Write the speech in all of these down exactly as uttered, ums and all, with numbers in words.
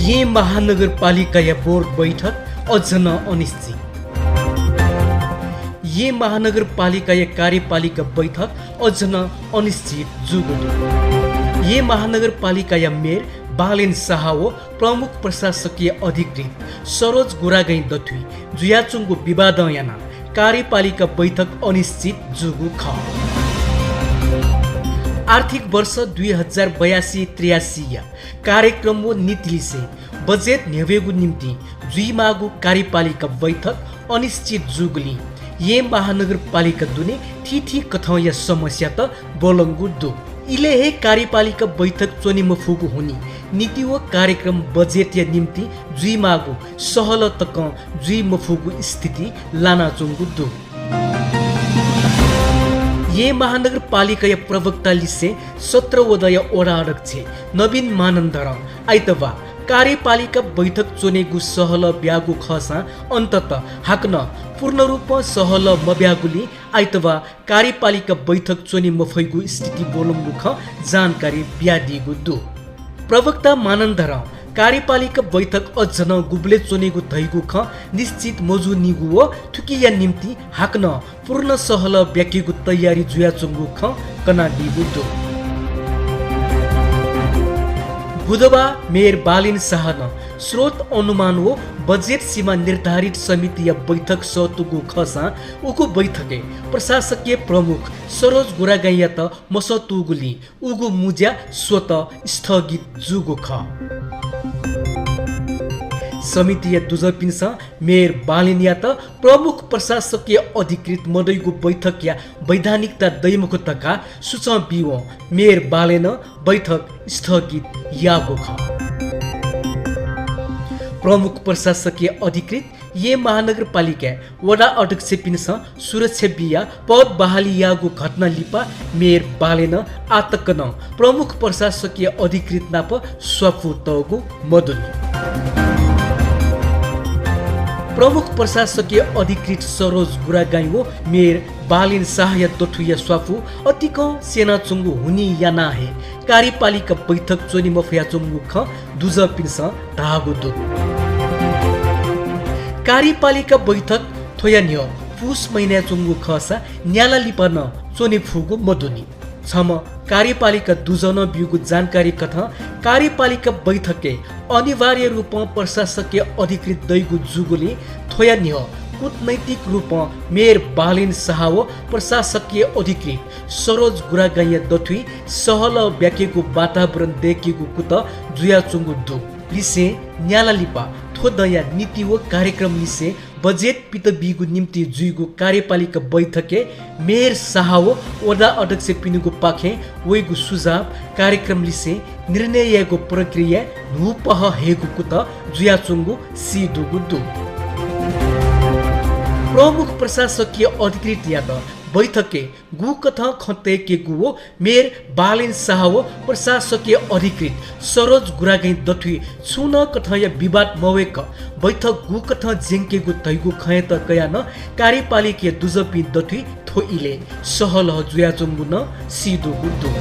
येँ महानगरपालिकाया बोर्ड बैठक अझ नं अनिश्चित। येँ महानगरपालिकाया कार्यपालिका बैठक अझ नं अनिश्चित जूगु दु। येँ महानगरपालिकाया मेयर बालेन साहा व प्रमुख प्रशासकीय अधिकृत सरोज गुरागाईं दथुइ जुयाच्वंगु विवादं यानाः कार्यपालिका बैठक अनिश्चित जूगु खः। आर्थिक वर्ष दुई हजार बयासी त्रियासीया कार्यक्रम व नीतिलिसें बजेट न्ह्यब्वयेगु निंतिं जुइमाःगु कार्यपालिका बैठक अनिश्चित जूगुलिं येँ महानगरपालिका दुने थीथी कथंया समस्यात ब्वलंगु दु। इलय् हे कार्यपालिका बैठक च्वने मफुगु हुनिं नीति व कार्यक्रम बजेटया निंतिं जुइमाःगु सहलह तकं जुइ मफुगु स्थिति लानाच्वंगु दु। येँ महानगरपालिकाया प्रवक्ता लिसें सत्र वडाया वडा अध्यक्ष नवीन मानन्धरं आइतबाः कार्यपालिका बैठक च्वनेगु सहलह ब्याःगु खःसां अन्ततः हाकनं पूर्ण रूपं सहलह मब्याःगुलिं आइतबाः कार्यपालिका बैठक च्वने मफइगु स्थिति ब्वलंगु खँ जानकारी बियादीगु दु। प्रवक्ता मानन्धरं कार्यपालिका बैठक अझ नं गुबलय् च्वनेगु धइगु खँ निश्चित मजूनिगु व थुकिया निंतिं हाकनं पूर्ण सहलह ब्याकेगु तयारी जुयाच्वंगु खँ कनादीगु दु। बुधबाः मेयर बालेन साहानं स्रोत अनुमान व बजेट सीमा निर्धारित समितिया बैठक सःतूगु खःसां उगु बैठकय् प्रशासकीय प्रमुख सरोज गुरागाईंयात मसःतूगुलिं उगु मुँज्या स्वतः स्थगित जूगु खः। समितिया दुजःपिन्सं मेयर बालेनयात प्रमुख प्रशासकीय अधिकृत मदइगु बैठकया वैधानिकता दइमखु धकाः सुचं बीवं मेयर बालेनं बैठक स्थगित याःगु खः। प्रमुख प्रशासकीय अधिकृत येँ महानगरपालिकाय् वडा अध्यक्षपिन्सं सुरक्षा बियाः पद बहाली याःगु घटना लिपा मेयर बालेनं आःतक नं प्रमुख प्रशासकीय अधिकृत नाप स्वापू तःगु मदुनि। प्रमुख प्रशासकीय अधिकृत सरोज गुरागाईं व मेयर बालेन साहया दथुया स्वापू अतिकं स्यनाच्वंगु हुनिं यानाः हे कार्यपालिका बैठक च्वने मफयाच्वंगु खँ दुजःपिन्सं धाःगु दु। कार्यपालिका बैठक थ्वया न्ह्यः पुस महिनाय् च्वंगु खःसा न्याला लिपा नं च्वने फुगु मदुनि। छम्ह कार्यपालिका दुजनं ब्यूगु जानकारी कथं कार्यपालिका बैठकय् अनिवार्य रूपं प्रशासकीय अधिकृत दइगु जूगुलिं थ्वया न्ह्यः कूटनैतिक रूपं मेयर बालेन साह व प्रशासकीय अधिकृत सरोज गुरागाईंया दथुइ सहलह ब्याकेगु वातावरण दय्केगु कुतः जुयाच्वंगु दु। लिसें न्याला लिपा थ्व दँया नीति व कार्यक्रम लिसें बजेट पित बीगु निंतिं जुइगु कार्यपालिका बैठकय् मेयर साह व वडा अध्यक्षपिनिगु पाखें वइगु सुझाव कार्यक्रम लिसें निर्णय यायेगु प्रक्रियाय् न्हूपहः हयेगु कुतः जुयाच्वंगु सीदुगु दु। प्रमुख प्रशासकीय अधिकृतयात बैठकय् गुकथं खँ तय्केगु व मेयर बालेन साह व प्रशासकीय अधिकृत सरोज गुरागाईं दथुइ छुं नं कथंया विवाद मवय्क बैठक गुकथं ज्यंकेगु धइगु खँयात कयाः नं कार्यपालिकाया दुजःपिं दथुइ थ्व इलय् सहलह जुयाच्वंगु नं सीदुगु दु।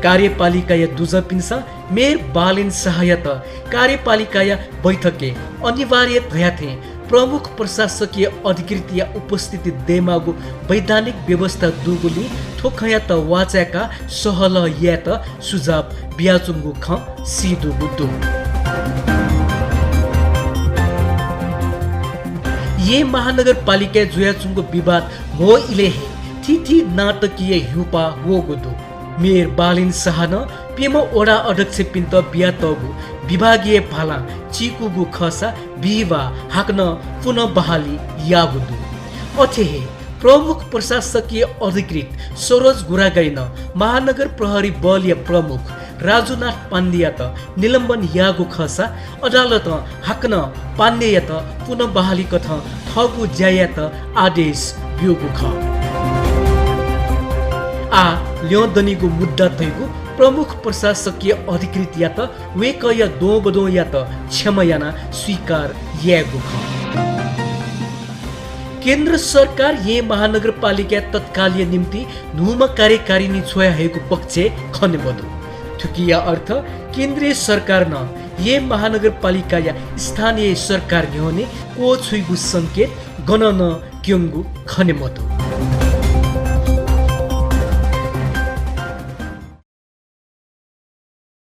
कार्यपालिकाया दुजःपिन्सं मेयर बालेन साहयात कार्यपालिकाया बैठकय् अनिवार्य धयाथें प्रमुख प्रशासकीय अधिकृतया उपस्थिति दयेमाःगु वैधानिक व्यवस्था दुगुलिं थ्व खँयात वाःचाय्काः सहलह यायेत सुझाव बियाच्वंगु खँ सीदुगु दु। येँ महानगरपालिकाय् जुयाच्वंगु विवाद म्हो इलय् हे थीथी नाटकीय ह्यूपाः वःगु दु। मेयर बालेन साहनं प्यम्ह वडा अध्यक्षपिन्त बियातःगु विभागीय भालां चीकूगु खःसा बिहिबाः हाकनं पुनः बहाली याःगु दु। अथे हे प्रमुख प्रशासकीय अधिकृत सरोज गुरागाईं नं महानगर प्रहरी बलया प्रमुख राजुनाथ पाण्डेयात निलम्बन याःगु खःसा अदालतं हाकनं पाण्डेयात पुनः बहाली कथं थःगु ज्या यायेत आदेश ब्यूगु खः। आः ल्यं दनिगु मुद्दा धइगु प्रमुख प्रशासकीय अधिकृतयात वय्कःया द्वंबद्वंयात क्षमा यानाः स्वीकार यायेगु खः। केन्द्र सरकार येँ महानगरपालिकाय् तत्कालया निम्ति न्हूम्ह कार्यकारिणी छ्वयाहयेगु पक्षय् खने मदु। थुकिया अर्थ केन्द्रीय सरकारं येँ महानगरपालिकाया स्थानीय सरकार न्ह्यःने क्वछुइगु संकेत गनं नं क्यंगु खने मदु।